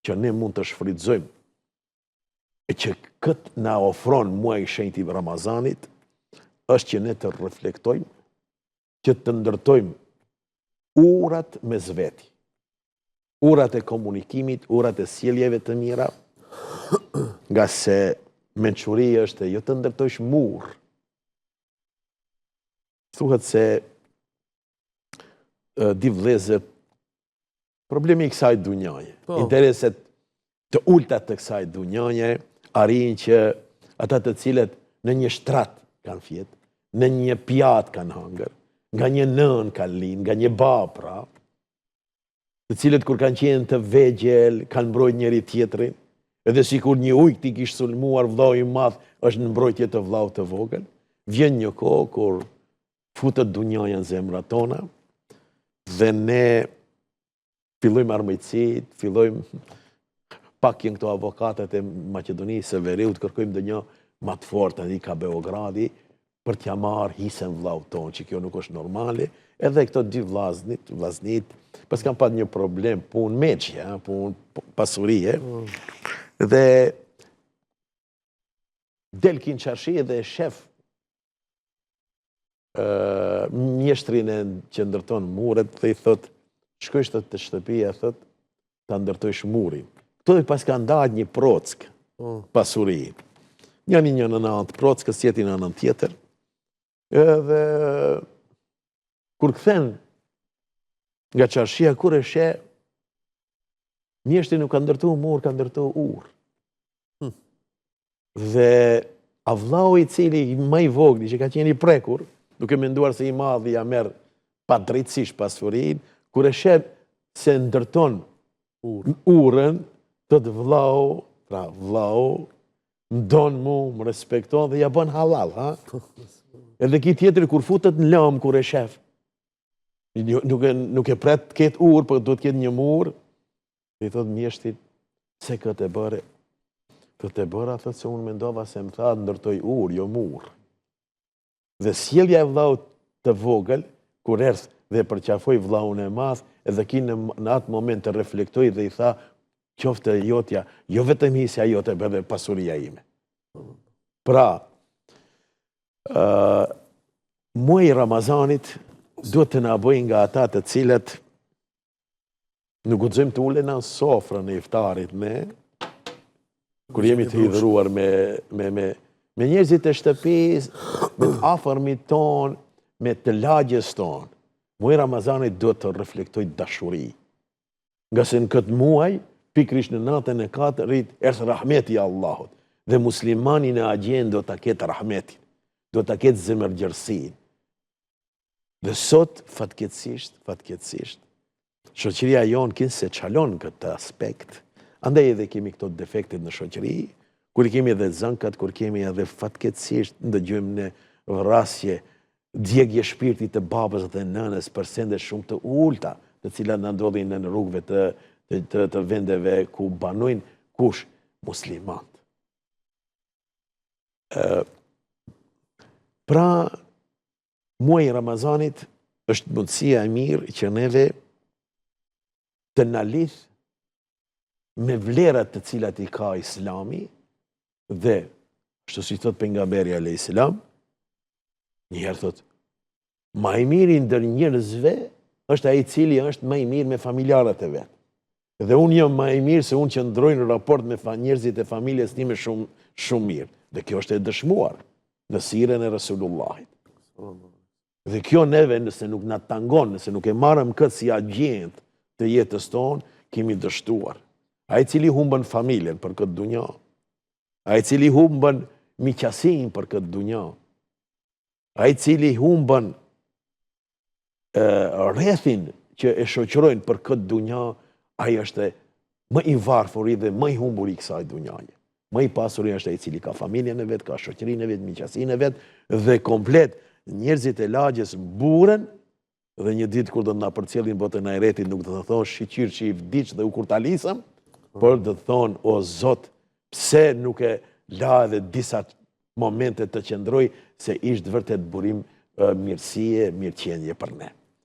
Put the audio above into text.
që ne mund të shfrytëzojmë e që këtë na ofron muaji i shenjtë i Ramazanit, është që ne të reflektojmë, që të ndërtojmë urat mes veti. Urat e komunikimit, urat e sjelljeve të mira, ngase mençuri është jo të ndërtojsh mur. Thuhet se dy vëllezër problemi i kësaj dunjaje, po. intereset të ulta të kësaj dunjaje, arrijnë që ata të cilët në një shtrat kanë fjet, në një pjatë kanë hangër, nga një nënë kanë lind, nga një babë pra, të cilët kur kanë qenë të vegjël, kanë mbrojt njëri tjetrin, edhe sikur një ujk t'i kish sulmuar vllau i madh, është në mbrojtje të vllaut të vogël, vjen një kohë kur futet dunjaja në zemrat tona dhe ne fillojmë armiqësitë, fillojmë pak janë këto avokatët e Maqedonisë së Veriut, kërkojmë ndonjë ma të fortë, tani ka Beogradi, për t'ja marrë hisen vllaut tonë, që kjo nuk është normale, edhe këto dy vllaznit, vllaznit, pas kanë pat një problem, punë meçje, punë pasurie, mm. dhe del ky n'çarshi dhe e shef mjeshtrin e që ndërton muret dhe i thot, shkojsh thot te shtëpia, thot, ta ndërtojsh murin. Këto i paskan nda një prockë, po. pasuri. Njëni një në anë të prockës, tjetri në anën tjetër. Edhe, kur kthen nga çarshia, kur e sheh, mjeshtri nuk ka ndërtu mur, ka ndërtu urë. Hm. Dhe a vllau i cili më i vogli që ka qenë i prekur, duke menduar se i madhi ja merr padrejtësisht pasurinë, kur e sheh se ndërton urën, thotë vllau, pra vllau, më don mu, më respekton dhe ja bën hallall, ha? Edhe ky tjetri kur futet në lëmë kur e shef, nuk e, nuk e pret të ketë urë, por duhet të ketë një mur, Dhe i thotë mjeshtrit, pse këtë e bëre? Thotë e bëra, thotë se unë mendova se më tha ndërtoj urë, jo mur. Dhe sjellja e vllaut të vogël, kur erdh dhe përqafoi vllaun e madh, edhe ky në, në atë moment të reflektoi dhe i tha, qoftë e jotja, jo vetëm hisja jote, por edhe pasuria ime. Pra, uh, muaji i Ramazanit duhet të na bëjë nga ata të cilët Nuk guxojmë të ulena në sofrën e iftarit ne, kur jemi të hidhëruar me, me, me, me njerëzit e shtëpisë, me të afërmit tonë, me të lagjes tonë. Muaji i Ramazanit duhet të reflektojë dashuri. Ngase në këtë muaj, pikërisht në natën e Kadrit, erdh rahmeti i Allahut. Dhe muslimani në agjendë do ta ketë rahmetin, do ta ketë zemërgjerësinë. Dhe sot, fatkeqësisht, fatkeqësisht, shoqëria jonë kinse çalon këtë aspekt, andaj edhe kemi këto defektet në shoqëri, kur kemi edhe zënkat, kur kemi edhe fatkeqësisht ndëgjojmë në vrasje, djegje shpirti të babës dhe nënës për sende shumë të ulta, të cilat na ndodhin në rrugëve të, të, të, të vendeve ku banojnë kush muslimant. Pra, Muaji i Ramazanit është mundësia e mirë që neve të na lidh me vlerat të cilat i ka Islami dhe ashtu si thot pejgamberi alayhis salam, një herë thot ma i miri ndër njerëzve është ai i cili është më i mirë me familjarët e vet. Dhe unë jam ma i mirë se unë qëndroj në raport me njerëzit e familjes time shumë shumë mirë. Dhe kjo është e dëshmuar në sirën e Resulullahit. Dhe kjo neve nëse nuk na tangon, nëse nuk e marrëm këtë si agjendë të jetës tonë, kemi dështuar. Ai i cili humbën familjen për këtë dunja, ai i cili humbën miqësinë për këtë dunja, ai i cili humbën rrethin që e shoqërojnë për këtë dunja, ai është më i varfuri dhe më i humburi i kësaj dunjaje. Më i pasuri është ai i cili ka familjen e vet, ka shoqërinë e vet, miqësinë e vet dhe komplet njerëzit e lagjes mburen dhe një ditë kur do të na përcjellin botën e ahiretit nuk do të thonë shyqyr që i vdiq dhe u kurtalisëm, por do të thonë o Zot, pse nuk e la edhe disa momente të qëndroj se ishte vërtet burim mirësie, mirëqenie për ne.